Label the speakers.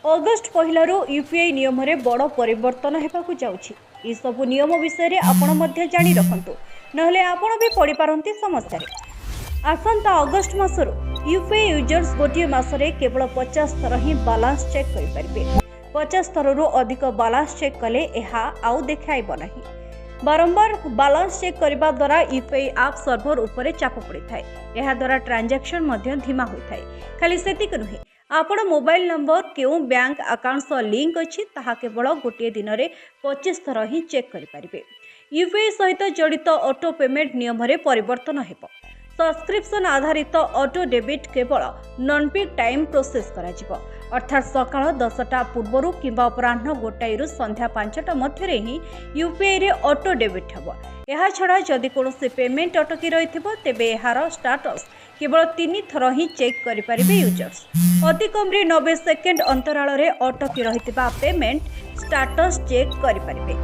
Speaker 1: August 1ରୁ UPI ନିୟମରେ ବଡ଼ ପରିବର୍ତ୍ତନ ହେବାକୁ ଯାଉଛି। ଏସବୁ ନିୟମ ବିଷୟରେ ଆପଣ ମଧ୍ୟ ଜାଣି ରଖନ୍ତୁ, ନହେଲେ ଆପଣ ବି ପଡ଼ିପାରନ୍ତି ସମସ୍ୟାରେ। ଆସନ୍ତା ଅଗଷ୍ଟ ମାସରୁ ୟୁପିଆଇ ୟୁଜର୍ସ ଗୋଟିଏ ମାସରେ କେବଳ 50 ଥର ହିଁ ବାଲାନ୍ସ ଚେକ୍ କରିପାରିବେ। 50 ଥରରୁ ଅଧିକ ବାଲାନ୍ସ ଚେକ୍ କଲେ ଏହା ଆଉ ଦେଖାଇବ ନାହିଁ। ବାରମ୍ବାର ବାଲାନ୍ସ ଚେକ୍ କରିବା ଦ୍ୱାରା ୟୁପିଆଇ ଆପ୍ ସର୍ଭର ଉପରେ ଚାପ ପଡ଼ିଥାଏ। ଏହାଦ୍ୱାରା ଟ୍ରାଞ୍ଜାକ୍ସନ୍ ମଧ୍ୟ ଧୀମା ହୋଇଥାଏ। ଖାଲି ସେତିକି ନୁହେଁ, ଆପଣ ମୋବାଇଲ ନମ୍ବର କେଉଁ ବ୍ୟାଙ୍କ ଆକାଉଣ୍ଟ ସହ ଲିଙ୍କ ଅଛି, ତାହା କେବଳ ଗୋଟିଏ ଦିନରେ 25 ଥର ହିଁ ଚେକ୍ କରିପାରିବେ। ୟୁପିଆଇ ସହିତ ଜଡ଼ିତ ଅଟୋ ପେମେଣ୍ଟ ନିୟମରେ ପରିବର୍ତ୍ତନ ହେବ। ସବସ୍କ୍ରିପସନ୍ ଆଧାରିତ ଅଟୋ ଡେବିଟ୍ କେବଳ ନନ୍ ପିକ୍ ଟାଇମ୍ ପ୍ରୋସେସ୍ କରାଯିବ। ଅର୍ଥାତ୍ ସକାଳ 10ଟା ପୂର୍ବରୁ କିମ୍ବା ଅପରାହ୍ନ 1ରୁ ସନ୍ଧ୍ୟା 5ଟା ମଧ୍ୟରେ ହିଁ ୟୁପିଆଇରେ ଅଟୋ ଡେବିଟ୍ ହେବ। ଏହାଛଡ଼ା ଯଦି କୌଣସି ପେମେଣ୍ଟ ଅଟକି ରହିଥିବ, ତେବେ ଏହାର ଷ୍ଟାଟସ୍ କେବଳ ତିନି ଥର ହିଁ ଚେକ୍ କରିପାରିବେ ୟୁଜର୍ସ। ଅତି କମ୍ରେ 90 ସେକେଣ୍ଡ ଅନ୍ତରାଳରେ ଅଟକି ରହିଥିବା ପେମେଣ୍ଟ ଷ୍ଟାଟସ୍ ଚେକ୍ କରିପାରିବେ।